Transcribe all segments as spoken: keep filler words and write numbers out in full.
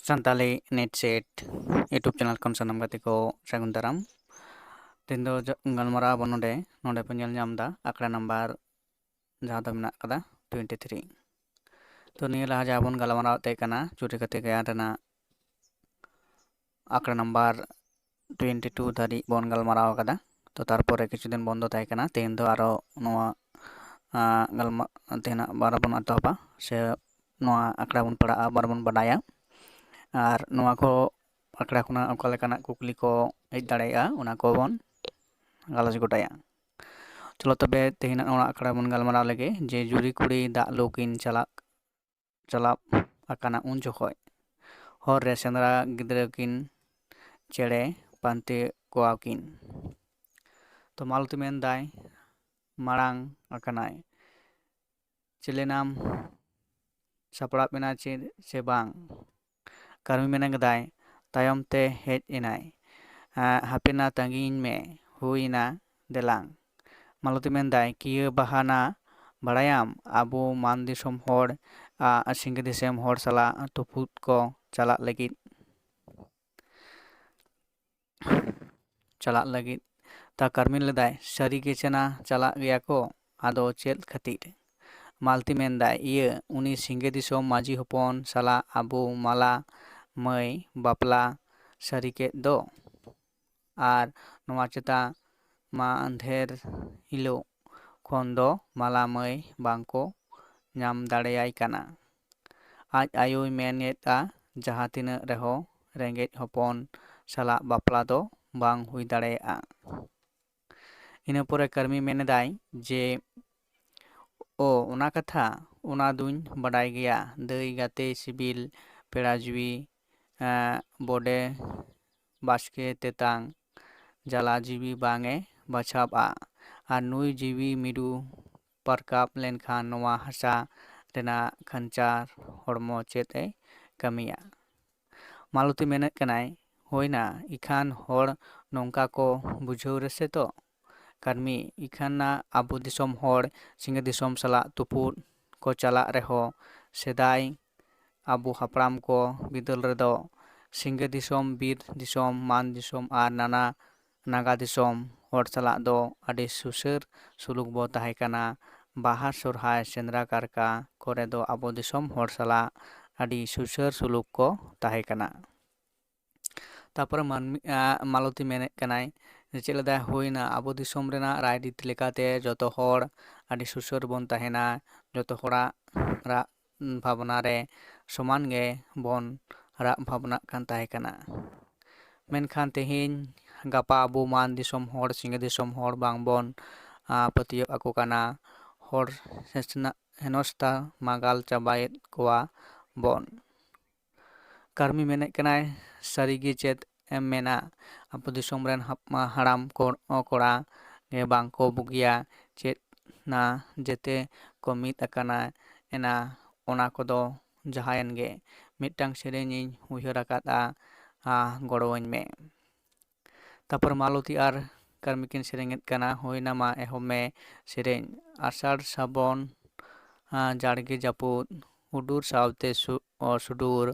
Santali net set YouTube channel ᱠᱷᱚᱱ ᱥᱟᱱᱟᱢ ᱜᱟᱛᱮ ᱠᱚ ᱥᱟᱹᱜᱩᱱ ᱫᱟᱨᱟᱢ᱾ ᱛᱮᱦᱮᱧ ᱫᱚ ᱡᱚ-, ᱜᱟᱞᱢᱟᱨᱟᱣ ᱟᱵᱚᱱ ᱱᱚᱰᱮ, ᱱᱚᱰᱮ ᱵᱚᱱ ᱧᱮᱞ ᱧᱟᱢ ᱮᱫᱟ ᱟᱠᱷᱲᱟ ᱱᱟᱢᱵᱟᱨ ᱡᱟᱦᱟᱸ ᱫᱚ ᱢᱮᱱᱟᱜ ᱟᱠᱟᱫᱟ ᱴᱩᱭᱮᱱᱴᱤ ᱛᱷᱨᱤ᱾ ᱛᱚ ᱱᱤᱭᱟᱹ ᱞᱟᱦᱟ ᱡᱟᱦᱟᱸ ᱵᱚᱱ ᱜᱟᱞᱢᱟᱨᱟᱣ ᱮᱫ ᱛᱟᱦᱮᱸ ᱠᱟᱱᱟ ᱡᱩᱨᱤ ᱜᱟᱛᱮ ᱜᱟᱭᱟᱱ ᱨᱮᱱᱟᱜ ᱟᱠᱷᱲᱟ ᱱᱟᱢᱵᱟᱨ ᱴᱩᱭᱮᱱᱴᱤ ᱴᱩ ᱫᱷᱟᱹᱨᱤᱡ ᱵᱚᱱ ᱜᱟᱞᱢᱟᱨᱟᱣ ᱟᱠᱟᱫᱟ᱾ ᱛᱚ ᱛᱟᱨᱯᱚᱨᱮ ᱠᱤᱪᱷᱩ ᱫᱤᱱ ᱵᱚᱱᱫᱚ ᱛᱟᱦᱮᱸ ᱠᱟᱱᱟ, ᱛᱮᱦᱮᱧ ᱫᱚ ᱟᱨᱚ ᱱᱚᱣᱟ, ᱟᱸ, ᱜᱟᱞᱢᱟ-, ᱛᱮᱦᱮᱧᱟᱜ ᱵᱟᱨ ᱵᱚᱱ ᱮᱛᱚᱦᱚᱵᱟ, ᱥᱮ ᱱᱚᱣᱟ ᱟᱠᱷᱲᱟ ᱵᱚᱱ ᱯᱟᱲᱦᱟᱜᱼᱟ, ᱵᱟᱨ ᱵᱚᱱ ᱵᱟᱰᱟᱭᱟ᱾ ᱟᱨ ᱱᱚᱣᱟ ᱠᱚ ᱟᱠᱷᱲᱟ ᱠᱷᱚᱱᱟᱜ ᱚᱠᱟ ᱞᱮᱠᱟᱱᱟᱜ ᱠᱩᱠᱞᱤ ᱠᱚ ᱦᱮᱡ ᱫᱟᱲᱮᱭᱟᱜᱼᱟ, ᱚᱱᱟ ᱠᱚᱵᱚᱱ ᱜᱟᱞᱚᱪ ᱜᱚᱴᱟᱭᱟ᱾ ᱪᱚᱞᱚ ᱛᱚᱵᱮ ᱛᱮᱦᱮᱧᱟᱜ ᱱᱚᱣᱟ ᱟᱠᱷᱲᱟ ᱵᱚᱱ ᱜᱟᱞᱢᱟᱨᱟᱣ ᱞᱮᱜᱮ ᱡᱮ ᱡᱩᱨᱤ ᱠᱩᱲᱤ ᱫᱟᱜ ᱞᱩ ᱠᱤᱱ ᱪᱟᱞᱟᱜ, ᱪᱟᱞᱟᱣ ᱟᱠᱟᱱᱟ ᱩᱱ ᱡᱚᱠᱷᱚᱡ ᱦᱚᱨ ᱨᱮ ᱥᱮᱸᱫᱽᱨᱟ ᱜᱤᱫᱽᱨᱟᱹ ᱠᱤᱱ ᱪᱮᱬᱮ ᱯᱟᱱᱛᱮ ᱠᱚᱣᱟ ᱠᱤᱱ᱾ ᱛᱚ ᱢᱟᱞᱚᱛᱤ ᱢᱮᱱᱫᱟᱭ, ᱢᱟᱲᱟᱝ ᱟᱠᱟᱱᱟᱭ᱾ ᱪᱮᱞᱮᱱᱟᱢ ᱥᱟᱯᱲᱟᱣ ᱮᱱᱟ ᱪᱮ, ᱪᱮ ᱵᱟᱝ? ᱠᱟᱹᱨᱢᱤ ᱢᱮᱱ ᱠᱮᱫᱟᱭ, ᱛᱟᱭᱚᱢ ᱛᱮ ᱦᱮᱡ ᱮᱱᱟᱭ᱾ ᱟᱸ, ᱦᱟᱯᱮᱱᱟ ᱛᱟᱺᱜᱤᱧ ᱢᱮ, ᱦᱩᱭ ᱮᱱᱟ ᱫᱮᱞᱟᱝ᱾ ᱢᱟᱞᱚᱛᱤ ᱢᱮᱱᱫᱟᱭ, ᱠᱤᱭᱟᱹ ᱵᱟᱦᱟᱱᱟ ᱵᱟᱲᱟᱭᱟᱢ, ᱟᱵᱚ ᱢᱟᱱ ᱫᱤᱥᱚᱢ ᱦᱚᱲ, ᱟ, ᱥᱤᱸᱜᱮ ᱫᱤᱥᱚᱢ ᱦᱚᱲ ᱥᱟᱞᱟᱜ ᱛᱩᱯᱩᱫ ᱠᱚ ᱪᱟᱞᱟᱜ ᱞᱟᱹᱜᱤᱫ᱾ ᱪᱟᱞᱟᱜ ᱞᱟᱹᱜᱤᱫ᱾ ᱛᱟ ᱠᱟᱨᱢᱤᱱ ᱞᱮᱫᱟᱭ, ᱥᱟᱹᱨᱤ ᱜᱮ ᱪᱮᱱᱟ ᱪᱟᱞᱟᱜ ᱜᱮᱭᱟ ᱠᱚ, ᱟᱫᱚ ᱪᱮᱫ ᱠᱷᱟᱹᱛᱤᱨ? ᱢᱟᱞᱛᱤ ᱢᱮᱱᱫᱟᱭ, ᱤᱭᱟᱹ, ᱩᱱᱤ ᱥᱤᱸᱜᱮ ᱫᱤᱥᱚᱢ ᱢᱟᱹᱡᱷᱤ ᱦᱚᱯᱚᱱ ᱥᱟᱞᱟᱜ ᱟᱵᱚ ᱢᱟᱞᱟ ᱢᱟᱹᱭ ᱵᱟᱯᱞᱟ ᱥᱟᱹᱨᱤ ᱠᱮᱫ ᱫᱚ᱾ ᱟᱨ ᱱᱚᱣᱟ ᱪᱮᱛᱟ ᱢᱟᱦᱫᱮᱨ ᱦᱤᱞᱳᱜ ᱠᱷᱚᱱ ᱫᱚ ᱢᱟᱞᱟ ᱢᱟᱹᱭ ᱵᱟᱝ ᱠᱚ ᱧᱟᱢ ᱫᱟᱲᱮᱭᱟᱭ ᱠᱟᱱᱟ᱾ ᱟᱡ ᱟᱭᱳᱭ ᱢᱮᱱᱮᱫᱼᱟ, ᱡᱟᱦᱟᱸ ᱛᱤᱱᱟᱹᱜ ᱨᱮᱦᱚᱸ ᱨᱮᱸᱜᱮᱡ ᱦᱚᱯᱚᱱ ᱥᱟᱞᱟᱜ ᱵᱟᱯᱞᱟ ᱫᱚ ᱵᱟᱝ ᱦᱩᱭ ᱫᱟᱲᱮᱭᱟᱜᱼᱟ᱾ ᱤᱱᱟᱹ ᱯᱚᱨᱮ ᱠᱟᱹᱨᱢᱤ ᱢᱮᱱᱮᱫᱟᱭ ᱡᱮ, ᱳ, ᱚᱱᱟ ᱠᱟᱛᱷᱟ, ᱚᱱᱟ ᱫᱩᱧ ᱵᱟᱰᱟᱭ ᱜᱮᱭᱟ᱾ ᱫᱟᱹᱭ ᱜᱟᱛᱮ ᱥᱤᱵᱤᱞ ᱯᱮᱲᱟ ᱡᱤᱣᱤ, ᱮᱸ, ᱵᱚᱰᱮ ᱵᱟᱥᱠᱮ ᱛᱮᱛᱟᱝ ᱡᱟᱞᱟ ᱡᱤᱣᱤ ᱵᱟᱝ ᱮ ᱵᱟᱪᱷᱟᱣᱟ᱾ ᱟᱨ ᱱᱩᱭ ᱡᱤᱣᱤ ᱢᱤᱨᱩ ᱯᱟᱨᱠᱟᱵ ᱞᱮᱱᱠᱷᱟᱱ ᱱᱚᱣᱟ ᱦᱟᱥᱟ ᱨᱮᱱᱟᱜ ᱠᱷᱟᱧᱪᱟᱨ ᱦᱚᱲᱢᱚ ᱪᱮᱫ ᱮ ᱠᱟᱹᱢᱤᱭᱟ? ᱢᱟᱞᱚᱛᱤ ᱢᱮᱱᱮᱫ ᱠᱟᱱᱟᱭ, ᱦᱩᱭᱱᱟ, ᱤᱠᱷᱟᱱ ᱦᱚᱲ ᱱᱚᱝᱠᱟ ᱠᱚ ᱵᱩᱡᱷᱟᱹᱣ ᱨᱮᱥᱮ ᱛᱚ? ᱠᱟᱹᱨᱢᱤ, ᱤᱠᱷᱟᱱ ᱟᱵᱚ ᱫᱤᱥᱚᱢ ᱦᱚᱲ ᱥᱤᱸᱜᱮ ᱫᱤᱥᱚᱢ ᱥᱟᱞᱟᱜ ᱛᱩᱯᱩᱫ ᱠᱚ ᱪᱟᱞᱟᱜ ᱨᱮᱦᱚᱸ ᱥᱮᱫᱟᱭ ᱟᱵᱚ ᱦᱟᱯᱲᱟᱢ ᱠᱚ ᱵᱤᱫᱟᱹᱞ ᱨᱮᱫᱚ ᱥᱤᱸᱜᱮ ᱫᱤᱥᱚᱢ, ᱵᱤᱨ ᱫᱤᱥᱚᱢ, ᱢᱟᱱ ᱫᱤᱥᱚᱢ ᱟᱨ ᱱᱟᱱᱟ ᱱᱟᱜᱟ ᱫᱤᱥᱚᱢ ᱦᱚᱲ ᱥᱟᱞᱟᱜ ᱫᱚ ᱟᱹᱰᱤ ᱥᱩᱥᱟᱹᱨ ᱥᱩᱞᱩᱠ ᱵᱚ ᱛᱟᱦᱮᱸ ᱠᱟᱱᱟ᱾ ᱵᱟᱦᱟ, ᱥᱚᱨᱦᱟᱭ, ᱥᱮᱸᱫᱽᱨᱟ, ᱠᱟᱨᱠᱟ ᱠᱚᱨᱮ ᱫᱚ ᱟᱵᱚ ᱫᱤᱥᱚᱢ ᱦᱚᱲ ᱥᱟᱞᱟᱜ ᱟᱹᱰᱤ ᱥᱩᱥᱟᱹᱨ ᱥᱩᱞᱩᱠ ᱠᱚ ᱛᱟᱦᱮᱸ ᱠᱟᱱᱟ᱾ ᱛᱟᱯᱚᱨᱮ ᱢᱟᱹᱱᱢᱤ, ᱟᱸ, ᱢᱟᱞᱚᱛᱤ ᱢᱮᱱᱮᱫ ᱠᱟᱱᱟᱭ ᱡᱮ ᱪᱮᱫ ᱞᱮᱠᱟ ᱦᱩᱭᱱᱟ, ᱟᱵᱚ ᱫᱤᱥᱚᱢ ᱨᱮᱱᱟᱜ ᱨᱟᱭᱨᱤᱛ ᱞᱮᱠᱟᱛᱮ ᱡᱚᱛᱚ ᱦᱚᱲ ᱟᱹᱰᱤ ᱥᱩᱥᱟᱹᱨ ᱵᱚᱱ ᱛᱟᱦᱮᱱᱟ, ᱡᱚᱛᱚ ᱦᱚᱲᱟᱜ ᱨᱟᱜ ᱵᱷᱟᱵᱽᱱᱟ ᱨᱮ ᱥᱚᱢᱟᱱ ᱜᱮ ᱵᱚᱱ ᱨᱟᱜ ᱵᱷᱟᱵᱽᱱᱟᱜ ᱠᱟᱱ ᱛᱟᱦᱮᱸ ᱠᱟᱱᱟ᱾ ᱢᱮᱱᱠᱷᱟᱱ ᱛᱮᱦᱮᱧ ᱜᱟᱯᱟ ᱟᱵᱚ ᱢᱟᱱ ᱫᱤᱥᱚᱢ ᱦᱚᱲ, ᱥᱤᱸᱜᱮ ᱫᱤᱥᱚᱢ ᱦᱚᱲ ᱵᱟᱝ ᱵᱚᱱ, ᱟᱸ, ᱯᱟᱹᱛᱭᱟᱹᱣ ᱟᱠᱚ ᱠᱟᱱᱟ᱾ ᱦᱚᱲ ᱥᱮᱥᱱᱟ-, ᱦᱮᱱᱚᱥᱛᱟ ᱢᱟᱜᱟᱞ ᱪᱟᱵᱟᱭᱮᱫ ᱠᱚᱣᱟ ᱵᱚᱱ᱾ ᱠᱟᱹᱨᱢᱤ ᱢᱮᱱᱮᱫ ᱠᱟᱱᱟᱭ, ᱥᱟᱹᱨᱤᱜᱮ ᱪᱮᱫ ᱮᱢ ᱢᱮᱱᱟ, ᱟᱵᱚ ᱫᱤᱥᱚᱢ ᱨᱮᱱ ᱦᱟᱯ-, ᱦᱟᱲᱟᱢ ᱠᱚ-, ᱠᱚᱲᱟ ᱜᱮ ᱵᱟᱝ ᱠᱚ ᱵᱩᱜᱤᱭᱟ, ᱪᱮᱫ ᱱᱟ ᱡᱮᱛᱮ ᱠᱚ ᱢᱤᱫ ᱟᱠᱟᱱᱟ ᱮᱱᱟ, ᱚᱱᱟ ᱠᱚᱫᱚ ᱡᱟᱦᱟᱸᱭᱮᱱ ᱜᱮ᱾ ᱢᱤᱫᱴᱟᱝ ᱥᱮᱨᱮᱧᱤᱧ ᱩᱭᱦᱟᱹᱨ ᱟᱠᱟᱫᱼᱟ, ᱟ, ᱜᱚᱲᱚᱣᱟᱹᱧ ᱢᱮ᱾ ᱛᱟᱯᱚᱨ ᱢᱟᱞᱚᱛᱤ ᱟᱨ ᱠᱟᱹᱨᱢᱤ ᱠᱤᱱ ᱥᱮᱨᱮᱧᱮᱫ ᱠᱟᱱᱟ, ᱦᱩᱭᱱᱟ ᱢᱟ ᱮᱦᱚᱵ ᱢᱮ ᱥᱮᱨᱮᱧ᱾ ᱟᱥᱟᱲ ᱥᱟᱵᱚᱱ, ᱟ, ᱡᱟᱲᱜᱮ ᱡᱟᱹᱯᱩᱫ, ᱦᱩᱰᱩᱨ ᱥᱟᱶᱛᱮ ᱥᱩ-, ᱚ, ᱥᱩᱰᱩᱨ,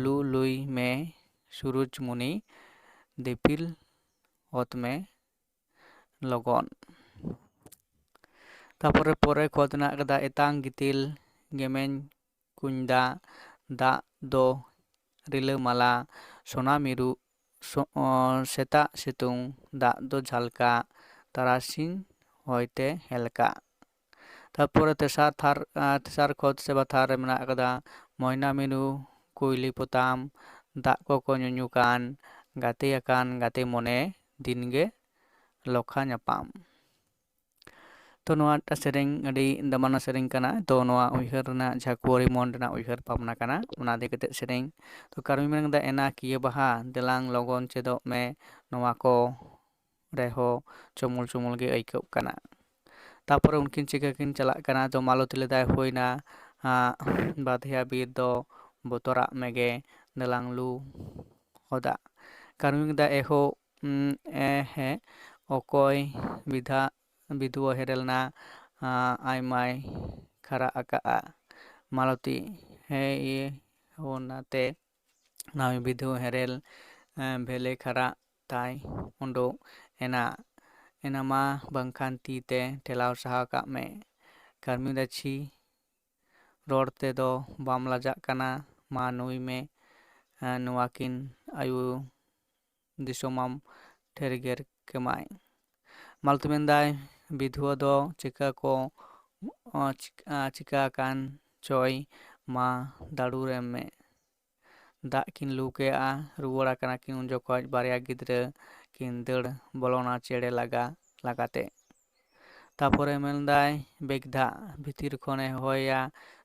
ᱞᱩ ᱞᱩᱭ ᱢᱮ ᱥᱩᱨᱩᱡᱽ ᱢᱩᱱᱤ, ᱫᱤᱯᱤᱞ ᱚᱛ ᱢᱮ ᱞᱚᱜᱚᱱ᱾ ᱛᱟᱯᱚᱨᱮ ᱯᱚᱨᱮ ᱠᱷᱚᱛ ᱦᱮᱱᱟᱜ ᱠᱟᱫᱟ, ᱮᱛᱟᱝ ᱜᱤᱛᱤᱞ ᱜᱮᱢᱮᱧ ᱠᱩᱧ ᱫᱟᱜ, ᱫᱟᱜ ᱫᱚ ᱨᱤᱞᱟᱹᱢᱟᱞᱟ, ᱥᱚᱱᱟ ᱢᱤᱨᱩ, ᱥᱚ-, ᱚ, ᱥᱮᱛᱟᱜ ᱥᱤᱛᱩᱝ, ᱫᱟᱜ ᱫᱚ ᱡᱷᱟᱞᱠᱟ, ᱛᱟᱨᱟᱥᱤᱧ ᱦᱚᱭᱛᱮ ᱦᱮᱞᱠᱟ᱾ ᱛᱟᱨᱯᱚᱨᱮ ᱛᱮᱥᱟᱨ ᱛᱷᱟᱨ, ᱟᱸ, ᱛᱮᱥᱟᱨ ᱠᱷᱚᱛ ᱥᱮ ᱵᱟᱛᱷᱟᱨ ᱨᱮ ᱢᱮᱱᱟᱜ ᱟᱠᱟᱫᱟ, ᱢᱚᱭᱱᱟ ᱢᱤᱨᱩ, ᱠᱩᱭᱞᱤ ᱯᱚᱛᱟᱢ, ᱫᱟᱜ ᱠᱚᱠᱚ ᱧᱩᱧᱩ ᱠᱟᱱ, ᱜᱟᱛᱮ ᱟᱠᱟᱱ ᱜᱟᱛᱮ ᱢᱚᱱᱮ, ᱫᱤᱱᱜᱮ ᱞᱚᱠᱷᱟ ᱧᱟᱯᱟᱢ᱾ ᱛᱚ ᱱᱚᱣᱟ ᱢᱤᱫᱴᱟᱝ ᱥᱮᱨᱮᱧ ᱟᱹᱰᱤ ᱫᱟᱢᱟᱱᱟᱜ ᱥᱮᱨᱮᱧ ᱠᱟᱱᱟ᱾ ᱛᱚ ᱱᱚᱣᱟ ᱩᱭᱦᱟᱹᱨ ᱨᱮᱱᱟᱜ ᱡᱟᱦᱟᱸ ᱠᱩᱣᱟᱹᱨᱤ ᱢᱚᱱ ᱨᱮᱱᱟᱜ ᱩᱭᱦᱟᱹᱨ ᱵᱷᱟᱵᱽᱱᱟ ᱠᱟᱱᱟ, ᱚᱱᱟ ᱤᱫᱤ ᱠᱟᱛᱮᱫ ᱥᱮᱨᱮᱧ᱾ ᱛᱚ ᱠᱟᱹᱨᱢᱤ ᱢᱮᱱ ᱠᱮᱫᱟ, ᱮᱱᱟ ᱠᱤᱭᱟᱹ ᱵᱟᱦᱟ, ᱫᱮᱞᱟᱝ ᱞᱚᱜᱚᱱ ᱪᱮᱫᱚᱜ ᱢᱮ, ᱱᱚᱣᱟ ᱠᱚ ᱨᱮᱦᱚᱸ ᱪᱩᱢᱩᱞ ᱪᱩᱢᱩᱞ ᱜᱮ ᱟᱹᱭᱠᱟᱹᱜ ᱠᱟᱱᱟ᱾ ᱛᱟᱯᱚᱨᱮ ᱩᱱᱠᱤᱱ ᱪᱤᱠᱟᱹ ᱠᱤᱱ ᱪᱟᱞᱟᱜ ᱠᱟᱱᱟ? ᱛᱚ ᱢᱟᱞᱚᱛᱤ ᱞᱮᱫᱟᱭ, ᱦᱩᱭᱱᱟ, ᱟᱸ, ᱵᱟᱫᱷᱭᱟ ᱵᱤᱨ ᱫᱚ ᱵᱚᱛᱚᱨᱟᱜ ᱢᱮᱜᱮ, ᱫᱮᱞᱟᱝ ᱞᱩ ᱦᱚᱫᱟ᱾ ᱠᱟᱹᱨᱢᱤ ᱢᱮᱱᱫᱟ, ᱮᱦᱚ, ᱩᱸ, ᱮ ᱦᱮ, ᱚᱠᱚᱭ ᱵᱤᱫᱷᱟ, ᱵᱤᱫᱷᱩᱣᱟᱹ ᱦᱮᱨᱮᱞ ᱱᱟ, ᱟᱸ, ᱟᱭᱢᱟᱭ ᱠᱷᱟᱨᱟ ᱟᱠᱟᱜᱼᱟ᱾ ᱢᱟᱞᱚᱛᱤ ᱦᱮᱸ ᱤᱭᱟᱹ ᱚᱱᱟᱛᱮ ᱱᱟᱹᱭ ᱵᱤᱫᱷᱩ ᱦᱮᱨᱮᱞ ᱵᱷᱮᱞᱮ ᱠᱷᱟᱨᱟᱜ ᱛᱟᱭ ᱩᱰᱩᱠ ᱮᱱᱟ᱾ ᱮᱱᱟᱢᱟ ᱵᱟᱝᱠᱷᱟᱱ ᱛᱤ ᱛᱮ ᱴᱷᱮᱞᱟᱣ ᱥᱟᱦᱟ ᱠᱟᱜ ᱢᱮ᱾ ᱠᱟᱹᱨᱢᱤ ᱫᱟᱹᱪᱷᱤ ᱨᱚᱲ ᱛᱮᱫᱚ ᱵᱟᱢ ᱞᱟᱡᱟᱜ ᱠᱟᱱᱟ? ᱢᱟ ᱱᱩᱭ ᱢᱮ ᱱᱚᱣᱟ ᱠᱤᱱ ᱟᱭᱩ ᱫᱤᱥᱚᱢᱟᱢ ᱴᱷᱮᱨᱜᱮᱨ ᱠᱮᱢᱟᱭ᱾ ᱢᱟᱞᱚᱛᱤ ᱢᱮᱱᱫᱟᱭ, ᱵᱤᱫᱷᱩᱣᱟᱹ ᱫᱚ ᱪᱤᱠᱟᱹ ᱠᱚ ᱪᱤᱠᱟᱹ ᱟᱠᱟᱱ ᱪᱚᱭ, ᱢᱟ ᱫᱟᱹᱲᱩᱨᱮᱢ ᱢᱮ᱾ ᱫᱟᱜ ᱠᱤᱱ ᱞᱩ ᱠᱮᱜᱼᱟ᱾ ᱨᱩᱣᱟᱹᱲ ᱟᱠᱟᱱᱟ ᱠᱤᱱ ᱩᱱ ᱡᱚᱠᱷᱚᱡ ᱵᱟᱨᱭᱟ ᱜᱤᱫᱽᱨᱟᱹ ᱠᱤᱱ ᱫᱟᱹᱲ ᱵᱚᱞᱚᱱᱟ ᱪᱮᱬᱮ ᱞᱟᱜᱟ ᱞᱟᱜᱟᱛᱮ᱾ ᱛᱟᱯᱚᱨᱮ ᱢᱮᱱᱫᱟᱭ ᱵᱮᱜᱽᱫᱷᱟ, ᱵᱷᱤᱛᱤᱨ ᱠᱷᱚᱱᱮ ᱦᱚᱦᱚᱭᱟ,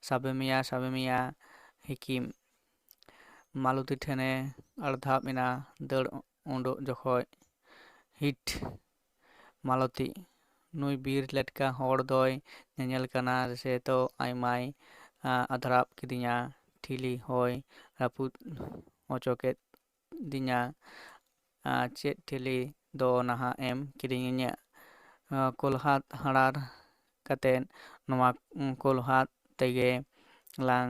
ᱥᱟᱵᱮ ᱢᱮᱭᱟ, ᱥᱟᱵᱮ ᱢᱮᱭᱟ᱾ ᱦᱤᱠᱤᱢ ᱢᱟᱞᱚᱛᱤ ᱴᱷᱮᱱᱮ ᱟᱲᱫᱷᱟᱯ ᱮᱱᱟ ᱫᱟᱹᱲ ᱩᱰᱩᱠ ᱡᱚᱠᱷᱚᱡ᱾ ᱦᱤᱴ ᱢᱟᱞᱚᱛᱤ, ᱱᱩᱭ ᱵᱤᱨ ᱞᱮᱴᱠᱟ ᱦᱚᱲ ᱫᱚᱭ ᱧᱮᱧᱮᱞ ᱠᱟᱱᱟ ᱥᱮ ᱛᱚ ᱟᱭᱢᱟᱭ ᱟᱫᱷᱨᱟᱯ ᱠᱤᱫᱤᱧᱟ᱾ ᱴᱷᱤᱞᱤ ᱦᱚᱭ ᱨᱟᱹᱯᱩᱫ ᱦᱚᱪᱚ ᱠᱮᱫ ᱫᱤᱧᱟ᱾ ᱪᱮᱫ ᱴᱷᱤᱞᱤ ᱫᱚ ᱱᱟᱦᱟᱜ ᱮᱢ ᱠᱤᱨᱤᱧᱤᱧᱟ? ᱠᱚᱞᱦᱟᱫ ᱦᱟᱲᱟᱨ ᱠᱟᱛᱮᱫ ᱱᱚᱣᱟ ᱠᱚᱞᱦᱟᱫ ᱛᱮᱜᱮ ᱞᱟᱝ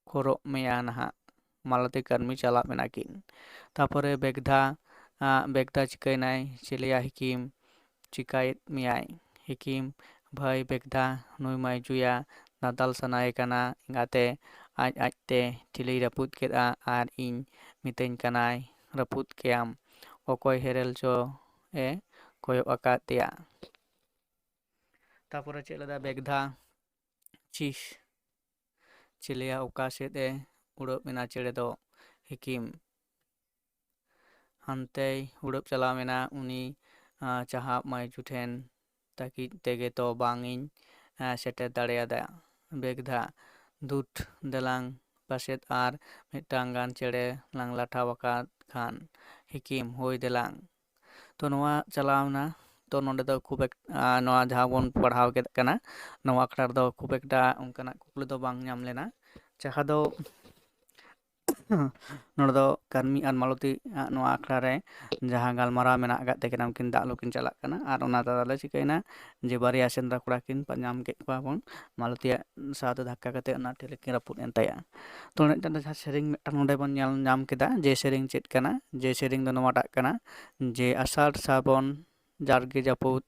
ᱠᱷᱚᱨᱚᱜ ᱢᱮᱭᱟ ᱱᱟᱦᱟᱜ᱾ ᱢᱟᱞᱚᱛᱤ ᱠᱟᱹᱨᱢᱤ ᱪᱟᱞᱟᱜ ᱢᱮᱱᱟᱜ ᱠᱤᱱ᱾ ᱛᱟᱯᱚᱨᱮ ᱵᱮᱜᱽᱫᱷᱟ, ᱵᱮᱜᱽᱫᱷᱟ ᱪᱤᱠᱟᱹᱭᱮᱱᱟᱭ? ᱪᱮᱞᱮᱭᱟ ᱦᱤᱠᱤᱢ ᱪᱤᱠᱟᱹᱭᱮᱫ ᱢᱮᱭᱟᱭ? ᱦᱤᱠᱤᱢ, ᱵᱷᱟᱹᱭ ᱵᱮᱜᱽᱫᱷᱟ, ᱱᱩᱭ ᱢᱟᱭ ᱡᱩᱭᱟ ᱫᱟᱫᱟᱞ ᱥᱟᱱᱟᱭᱮ ᱠᱟᱱᱟ ᱮᱸᱜᱟᱛᱮ᱾ ᱟᱡ ᱟᱡᱛᱮ ᱴᱷᱤᱞᱤᱭ ᱨᱟᱹᱯᱩᱫ ᱠᱮᱫᱼᱟ ᱟᱨ ᱤᱧ ᱢᱤᱛᱟᱹᱧ ᱠᱟᱱᱟᱭ, ᱨᱟᱹᱯᱩᱫ ᱠᱮᱭᱟᱢ᱾ ᱚᱠᱚᱭ ᱦᱮᱨᱮᱞ ᱪᱚ ᱮ ᱠᱚᱭᱚᱜ ᱟᱠᱟᱫᱮᱭᱟ᱾ ᱛᱟᱯᱚᱨᱮ ᱪᱮᱫ ᱞᱮᱫᱟ ᱵᱮᱜᱽᱫᱷᱟ, ᱪᱤᱥ, ᱪᱮᱞᱮᱭᱟ ᱚᱠᱟ ᱥᱮᱫ ᱮ ᱩᱰᱟᱹᱣ ᱮᱱᱟ ᱪᱮᱬᱮ ᱫᱚ? ᱦᱤᱠᱤᱢ, ᱦᱟᱱᱛᱮᱭ ᱩᱰᱟᱹᱣ ᱪᱟᱞᱟᱣ ᱮᱱᱟ᱾ ᱩᱱᱤ ᱪᱟᱦᱟᱵ ᱢᱟᱭᱡᱩ ᱴᱷᱮᱱ ᱛᱟᱹᱠᱤᱡ ᱛᱮᱜᱮ ᱛᱚ ᱵᱟᱝ ᱤᱧ ᱥᱮᱴᱮᱨ ᱫᱟᱲᱮᱭᱟᱫᱟ᱾ ᱵᱮᱜᱽᱫᱷᱟ, ᱫᱩᱴ, ᱫᱮᱞᱟᱝ ᱯᱟᱥᱮᱫ ᱟᱨ ᱢᱤᱫᱴᱟᱝ ᱜᱟᱱ ᱪᱮᱬᱮ ᱞᱟᱝ ᱞᱟᱴᱷᱟ ᱟᱠᱟᱫ ᱠᱷᱟᱱ᱾ ᱦᱤᱠᱤᱢ, ᱦᱳᱭ ᱫᱮᱞᱟᱝ᱾ ᱛᱚ ᱱᱚᱣᱟ ᱪᱟᱞᱟᱣᱱᱟ᱾ ᱛᱚ ᱱᱚᱰᱮ ᱫᱚ ᱠᱷᱩᱵ ᱮᱠ-, ᱟᱨ ᱱᱚᱣᱟ ᱡᱟᱦᱟᱸ ᱵᱚᱱ ᱯᱟᱲᱦᱟᱣ ᱠᱮᱫ ᱠᱟᱱᱟ, ᱱᱚᱣᱟ ᱟᱠᱷᱲᱟ ᱨᱮᱫᱚ ᱠᱷᱩᱵ ᱮᱠᱴᱟ ᱚᱱᱠᱟᱱᱟᱜ ᱠᱩᱠᱞᱤ ᱫᱚ ᱵᱟᱝ ᱧᱟᱢ ᱞᱮᱱᱟ᱾ ᱡᱟᱦᱟᱸ ᱫᱚ ᱱᱚᱰᱮ ᱫᱚ ᱠᱟᱹᱨᱢᱤ ᱟᱨ ᱢᱟᱞᱚᱛᱤ ᱟᱜ ᱱᱚᱣᱟ ᱟᱠᱷᱲᱟ ᱨᱮ ᱡᱟᱦᱟᱸ ᱜᱟᱞᱢᱟᱨᱟᱣ ᱢᱮᱱᱟᱜ ᱟᱠᱟᱫ ᱛᱟᱹᱠᱤᱱᱟ, ᱩᱱᱠᱤᱱ ᱫᱟᱜ ᱞᱩ ᱠᱤᱱ ᱪᱟᱞᱟᱜ ᱠᱟᱱᱟ᱾ ᱟᱨ ᱚᱱᱟ ᱛᱟᱞᱟᱨᱮ ᱪᱤᱠᱟᱹᱭᱮᱱᱟ ᱡᱮ ᱵᱟᱨᱭᱟ ᱥᱮᱸᱫᱽᱨᱟ ᱠᱚᱲᱟ ᱠᱤᱱ ᱯᱟ-, ᱧᱟᱢ ᱠᱮᱫ ᱠᱚᱣᱟ ᱵᱚᱱ, ᱢᱟᱞᱚᱛᱤᱭᱟᱜ ᱥᱟᱶᱛᱮ ᱫᱷᱟᱠᱠᱟ ᱠᱟᱛᱮ ᱚᱱᱟ ᱴᱷᱮᱱ ᱠᱤᱱ ᱨᱟᱹᱯᱩᱫ ᱮᱱ ᱛᱟᱭᱟ᱾ ᱛᱚ ᱢᱤᱫᱴᱟᱝ ᱡᱟᱦᱟᱸ ᱥᱮᱨᱮᱧ ᱢᱤᱫᱴᱟᱝ ᱱᱚᱰᱮ ᱵᱚᱱ ᱧᱮᱞ ᱧᱟᱢ ᱠᱮᱫᱟ ᱡᱮ ᱥᱮᱨᱮᱧ ᱪᱮᱫ ᱠᱟᱱᱟ, ᱡᱮ ᱥᱮᱨᱮᱧ ᱫᱚ ᱱᱚᱣᱟᱴᱟᱜ ᱠᱟᱱᱟ ᱡᱮ ᱟᱥᱟᱲ ᱥᱟᱵᱚᱱ ᱡᱟᱨᱜᱮ ᱡᱟᱹᱯᱩᱫ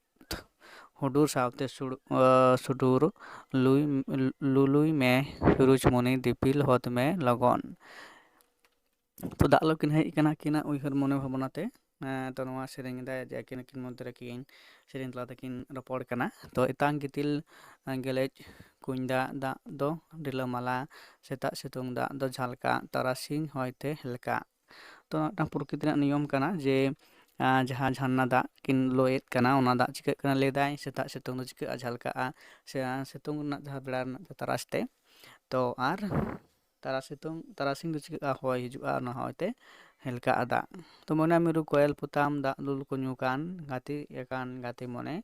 ᱦᱩᱰᱩᱨ ᱥᱟᱶᱛᱮ ᱥᱩᱲ-, ᱟ, ᱥᱩᱰᱩᱨ ᱞᱩᱭ, ᱞᱩᱞᱩᱭ ᱢᱮ ᱥᱩᱨᱩᱡᱽᱢᱩᱱᱤ ᱫᱤᱯᱤᱞ ᱦᱚᱫ ᱢᱮ ᱞᱚᱜᱚᱱ᱾ ᱛᱚ ᱫᱟᱜ ᱞᱩ ᱠᱤᱱ ᱦᱮᱡ ᱟᱠᱟᱱᱟ ᱟᱹᱠᱤᱱᱟᱜ ᱩᱭᱦᱟᱹᱨ ᱢᱚᱱᱮ ᱵᱷᱟᱵᱽᱱᱟ ᱛᱮ᱾ ᱮᱸ, ᱛᱚ ᱱᱚᱣᱟ ᱥᱮᱨᱮᱧ ᱮᱫᱟᱭ ᱡᱮ ᱟᱹᱠᱤᱱ, ᱟᱹᱠᱤᱱ ᱢᱚᱫᱽᱫᱷᱮ ᱨᱮ ᱠᱤᱱ ᱥᱮᱨᱮᱧ ᱛᱟᱞᱟ ᱛᱮᱠᱤᱱ ᱨᱚᱯᱚᱲ ᱠᱟᱱᱟ᱾ ᱛᱚ ᱮᱛᱟᱝ ᱜᱤᱛᱤᱞ, ᱮᱸ, ᱜᱮᱞᱮᱡ ᱠᱩᱧ ᱫᱟᱜ, ᱫᱟᱜ ᱫᱚ ᱨᱤᱞᱟᱹᱢᱟᱞᱟ, ᱥᱮᱛᱟᱜ ᱥᱤᱛᱩᱝ ᱫᱟᱜ ᱫᱚ ᱡᱷᱟᱞᱠᱟᱜ, ᱛᱟᱨᱟᱥᱤᱧ ᱦᱚᱭᱛᱮ ᱦᱮᱞᱠᱟᱜ᱾ ᱛᱚ ᱢᱤᱫᱴᱟᱝ ᱯᱨᱚᱠᱨᱤᱛᱤ ᱨᱮᱱᱟᱜ ᱱᱤᱭᱚᱢ ᱠᱟᱱᱟ ᱡᱮ, ᱟᱸ, ᱡᱟᱦᱟᱸ ᱡᱷᱟᱨᱱᱟ ᱫᱟᱜ ᱠᱤᱱ ᱞᱚᱭᱮᱫ ᱠᱟᱱᱟ, ᱚᱱᱟ ᱫᱟᱜ ᱪᱤᱠᱟᱹᱜ ᱠᱟᱱᱟ ᱞᱟᱹᱭ ᱫᱟᱭ, ᱥᱮᱛᱟᱜ ᱥᱤᱛᱩᱝ ᱫᱚ ᱪᱤᱠᱟᱹᱜᱼᱟ, ᱡᱷᱟᱞᱠᱟᱜᱼᱟ, ᱥᱮ ᱥᱤᱛᱩᱝ ᱨᱮᱱᱟᱜ ᱡᱟᱦᱟᱸ ᱵᱮᱲᱟ ᱨᱮᱱᱟᱜ ᱡᱟᱦᱟᱸ ᱛᱟᱨᱟᱥ ᱛᱮ᱾ ᱛᱚ ᱟᱨ ᱛᱟᱨᱟ ᱥᱤᱛᱩᱝ, ᱛᱟᱨᱟᱥᱤᱧ ᱫᱚ ᱪᱤᱠᱟᱹᱜᱼᱟ, ᱦᱚᱭ ᱦᱤᱡᱩᱜᱼᱟ, ᱚᱱᱟ ᱦᱚᱭ ᱛᱮ ᱦᱮᱞᱠᱟᱜᱼᱟ ᱫᱟᱜ᱾ ᱛᱚ ᱢᱚᱱᱟ ᱢᱤᱨᱩ ᱠᱚᱭᱮᱞ ᱯᱚᱛᱟᱢ, ᱫᱟᱜ ᱫᱩᱞ ᱠᱚ ᱧᱩ ᱠᱟᱱ, ᱜᱟᱛᱮ ᱟᱠᱟᱱ ᱜᱟᱛᱮ ᱢᱚᱱᱮ,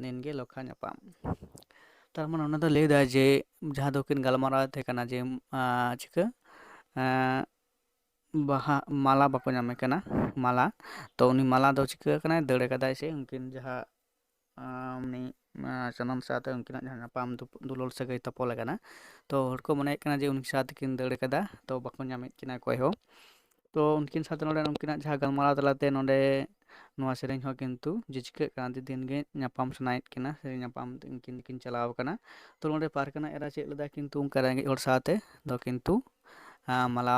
ᱫᱤᱱ ᱜᱮ ᱞᱚᱠᱷᱟ ᱧᱟᱯᱟᱢ᱾ ᱛᱟᱨ ᱢᱟᱱᱮ ᱚᱱᱟ ᱫᱚ ᱞᱟᱹᱭ ᱫᱟᱭ ᱡᱮ ᱡᱟᱦᱟᱸ ᱫᱚᱠᱤᱱ ᱜᱟᱞᱢᱟᱨᱟᱣ ᱛᱟᱦᱮᱸ ᱠᱟᱱᱟ ᱡᱮ, ᱟᱸ, ᱪᱤᱠᱟᱹ, ᱟᱸ, ᱵᱟᱦᱟ ᱢᱟᱞᱟ ᱵᱟᱠᱚ ᱧᱟᱢᱮ ᱠᱟᱱᱟ, ᱢᱟᱞᱟ᱾ ᱛᱚ ᱩᱱᱤ ᱢᱟᱞᱟ ᱫᱚ ᱪᱤᱠᱟᱹ ᱠᱟᱱᱟᱭ, ᱫᱟᱹᱲ ᱠᱟᱫᱟᱭ ᱥᱮ ᱩᱱᱠᱤᱱ ᱡᱟᱦᱟᱸ, ᱟᱸ, ᱩᱱᱤ, ᱟᱸ, ᱥᱟᱱᱟᱢ ᱥᱟᱶᱛᱮ ᱩᱱᱠᱤᱱᱟᱜ ᱡᱟᱦᱟᱸ ᱧᱟᱯᱟᱢ ᱫᱩᱯ-, ᱫᱩᱞᱟᱹᱲ ᱥᱟᱹᱜᱟᱹᱭ ᱛᱚᱯᱚᱞ ᱟᱠᱟᱱᱟ᱾ ᱛᱚ ᱦᱚᱲ ᱠᱚ ᱢᱚᱱᱮᱭᱮᱫ ᱠᱟᱱᱟ ᱡᱮ ᱩᱱᱠᱤᱱ ᱥᱟᱶ ᱛᱮᱠᱤᱱ ᱫᱟᱹᱲ ᱠᱟᱫᱟ, ᱛᱚ ᱵᱟᱠᱚ ᱧᱟᱢᱮᱫ ᱠᱤᱱᱟ ᱚᱠᱚᱭ ᱦᱚᱸ᱾ ᱛᱚ ᱩᱱᱠᱤᱱ ᱥᱟᱶᱛᱮ ᱱᱚᱰᱮ ᱩᱱᱠᱤᱱᱟᱜ ᱡᱟᱦᱟᱸ ᱜᱟᱞᱢᱟᱨᱟᱣ ᱛᱟᱞᱟᱛᱮ ᱱᱚᱰᱮ ᱱᱚᱣᱟ ᱥᱮᱨᱮᱧ ᱦᱚᱸ ᱠᱤᱱᱛᱩ ᱡᱮ ᱪᱤᱠᱟᱹᱜ ᱠᱟᱱᱟ, ᱫᱤ-, ᱫᱤᱱ ᱜᱮ ᱧᱟᱯᱟᱢ ᱥᱟᱱᱟᱭᱮᱫ ᱠᱤᱱᱟ, ᱥᱮ ᱧᱟᱯᱟᱢ ᱩᱱᱠᱤᱱ ᱫᱚᱠᱤᱱ ᱪᱟᱞᱟᱣ ᱠᱟᱱᱟ᱾ ᱛᱚ ᱱᱚᱰᱮ ᱯᱟᱨᱜᱟᱱᱟ ᱮᱨᱟ ᱪᱮᱫ ᱞᱮᱫᱟ, ᱠᱤᱱᱛᱩ ᱚᱱᱠᱟ ᱨᱮᱸᱜᱮᱡ ᱦᱚᱲ ᱥᱟᱶᱛᱮ ᱫᱚ ᱠᱤᱱᱛᱩ, ᱟᱸ, ᱢᱟᱞᱟ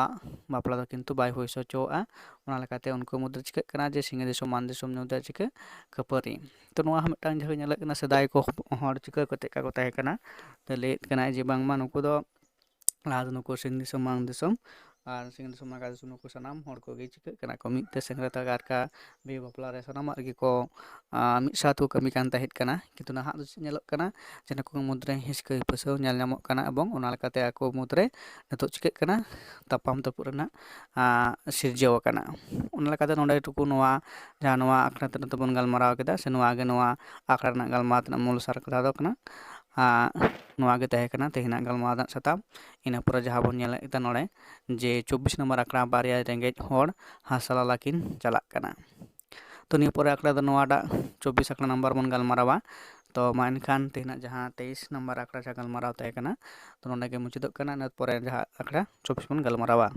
ᱵᱟᱯᱞᱟ ᱫᱚ ᱠᱤᱱᱛᱩ ᱵᱟᱭ ᱦᱩᱭ ᱦᱚᱪᱚᱣᱟᱜᱼᱟ᱾ ᱚᱱᱟ ᱞᱮᱠᱟᱛᱮ ᱩᱱᱠᱩ ᱢᱩᱫᱽᱨᱮ ᱪᱤᱠᱟᱹᱜ ᱠᱟᱱᱟ ᱡᱮ ᱥᱤᱧ ᱫᱤᱥᱚᱢ ᱢᱟᱱ ᱫᱤᱥᱚᱢ ᱧᱩ ᱫᱚ ᱪᱤᱠᱟᱹ ᱠᱷᱟᱹᱯᱟᱹᱨᱤ᱾ ᱛᱚ ᱱᱚᱣᱟ ᱦᱚᱸ ᱢᱤᱫᱴᱟᱝ ᱡᱟᱦᱟᱸ ᱧᱮᱞᱚᱜ ᱠᱟᱱᱟ ᱥᱮᱫᱟᱭ ᱠᱚ ᱦᱚᱯ-, ᱦᱚᱲ ᱪᱤᱠᱟᱹ ᱠᱟᱛᱮ ᱠᱟ ᱠᱚ ᱛᱟᱦᱮᱸ ᱠᱟᱱᱟ᱾ ᱛᱚ ᱞᱟᱹᱭᱮᱫ ᱠᱟᱱᱟᱭ ᱡᱮ ᱵᱟᱝᱢᱟ ᱱᱩᱠᱩ ᱫᱚ ᱞᱟᱦᱟ ᱫᱚ ᱱᱩᱠᱩ ᱥᱤᱧ ᱫᱤᱥᱚᱢ ᱢᱟᱱ ᱫᱤᱥᱚᱢ ᱟᱨ ᱥᱤᱧ ᱫᱤᱥᱚᱢ ᱱᱟᱜᱟᱨ ᱫᱤᱥᱚᱢ ᱱᱩᱠᱩ ᱥᱟᱱᱟᱢ ᱦᱚᱲ ᱠᱚᱜᱮ ᱪᱤᱠᱟᱹᱜ ᱠᱟᱱᱟ ᱠᱚ ᱢᱤᱫ ᱛᱮ ᱥᱮᱸᱫᱽᱨᱟ ᱛᱮ ᱠᱟᱨᱠᱟ ᱵᱤᱦᱟᱹ ᱵᱟᱯᱞᱟ ᱨᱮ ᱥᱟᱱᱟᱢᱟᱜ ᱨᱮᱜᱮ ᱠᱚ, ᱟᱸ, ᱢᱤᱫ ᱥᱟᱶ ᱛᱮᱠᱚ ᱠᱟᱹᱢᱤ ᱠᱟᱱ ᱛᱟᱦᱮᱸᱫ ᱠᱟᱱᱟ᱾ ᱠᱤᱱᱛᱩ ᱱᱟᱦᱟᱜ ᱫᱚ ᱪᱮᱫ ᱧᱮᱞᱚᱜ ᱠᱟᱱᱟ ᱡᱮ ᱱᱩᱠᱩ ᱢᱩᱫᱽᱨᱮ ᱦᱤᱥᱠᱟᱹ ᱦᱤᱯᱟᱹᱥᱟᱹ ᱧᱮᱞ ᱧᱟᱢᱚᱜ ᱠᱟᱱᱟ ᱮᱵᱚᱝ ᱚᱱᱟ ᱞᱮᱠᱟᱛᱮ ᱟᱠᱚ ᱢᱩᱫᱽᱨᱮ ᱱᱤᱛᱚᱜ ᱪᱤᱠᱟᱹᱜ ᱠᱟᱱᱟ ᱛᱟᱯᱟᱢ ᱛᱟᱹᱯᱩᱜ ᱨᱮᱱᱟᱜ, ᱟᱸ, ᱥᱤᱨᱡᱟᱹᱣ ᱟᱠᱟᱱᱟ᱾ ᱚᱱᱟ ᱞᱮᱠᱟᱛᱮ ᱱᱚᱰᱮ ᱴᱩᱠᱩ ᱱᱚᱣᱟ ᱡᱟᱦᱟᱸ ᱱᱚᱣᱟ ᱟᱠᱷᱲᱟ ᱛᱮ ᱱᱤᱛᱚᱜ ᱵᱚᱱ ᱜᱟᱞᱢᱟᱨᱟᱣ ᱠᱮᱫᱟ ᱥᱮ ᱱᱚᱣᱟ ᱜᱮ ᱱᱚᱣᱟ ᱟᱠᱷᱲᱟ ᱨᱮᱱᱟᱜ ᱜᱟᱞᱢᱟᱨᱟᱣ ᱛᱮᱱᱟᱜ ᱢᱩᱞ ᱥᱟᱨ ᱠᱟᱛᱷᱟ ᱫᱚ ᱠᱟᱱᱟ᱾ ᱟᱸ, ᱱᱚᱣᱟ ᱜᱮ ᱛᱟᱦᱮᱸ ᱠᱟᱱᱟ ᱛᱮᱦᱮᱧᱟᱜ ᱜᱟᱞᱢᱟᱨᱟᱣ ᱨᱮᱱᱟᱜ ᱥᱟᱛᱟᱢ᱾ ᱤᱱᱟᱹ ᱯᱚᱨᱮ ᱡᱟᱦᱟᱸ ᱵᱚᱱ ᱧᱮᱞᱮᱫ ᱠᱟᱱ ᱱᱚᱰᱮ, ᱡᱮ ᱪᱚᱵᱵᱤᱥ ᱱᱚᱢᱵᱚᱨ ᱟᱠᱷᱲᱟ ᱵᱟᱨᱭᱟ ᱨᱮᱸᱜᱮᱡ ᱦᱚᱲ ᱦᱟᱥᱟ ᱞᱟᱞᱟ ᱠᱤᱱ ᱪᱟᱞᱟᱜ ᱠᱟᱱᱟ᱾ ᱛᱚ ᱱᱤᱭᱟᱹ ᱯᱚᱨᱮ ᱟᱠᱷᱲᱟ ᱫᱚ ᱱᱚᱣᱟᱴᱟᱜ ᱪᱚᱵᱵᱤᱥ ᱟᱠᱷᱲᱟ ᱱᱟᱢᱵᱟᱨ ᱵᱚᱱ ᱜᱟᱞᱢᱟᱨᱟᱣᱟ᱾ ᱛᱚ ᱢᱟ ᱮᱱᱠᱷᱟᱱ ᱛᱮᱦᱮᱧᱟᱜ ᱡᱟᱦᱟᱸ ᱛᱮᱭᱤᱥ ᱱᱟᱢᱵᱟᱨ ᱟᱠᱷᱲᱟ ᱡᱟᱦᱟᱸ ᱜᱟᱞᱢᱟᱨᱟᱣ ᱛᱟᱦᱮᱸ ᱠᱟᱱᱟ, ᱛᱚ ᱱᱚᱰᱮ ᱜᱮ ᱢᱩᱪᱟᱹᱫᱚᱜ ᱠᱟᱱᱟ᱾ ᱤᱱᱟᱹ ᱯᱚᱨᱮ ᱡᱟᱦᱟᱸ ᱟᱠᱷᱲᱟ ᱪᱚᱵᱵᱤᱥ ᱵᱚᱱ ᱜᱟᱞᱢᱟᱨᱟᱣᱟ᱾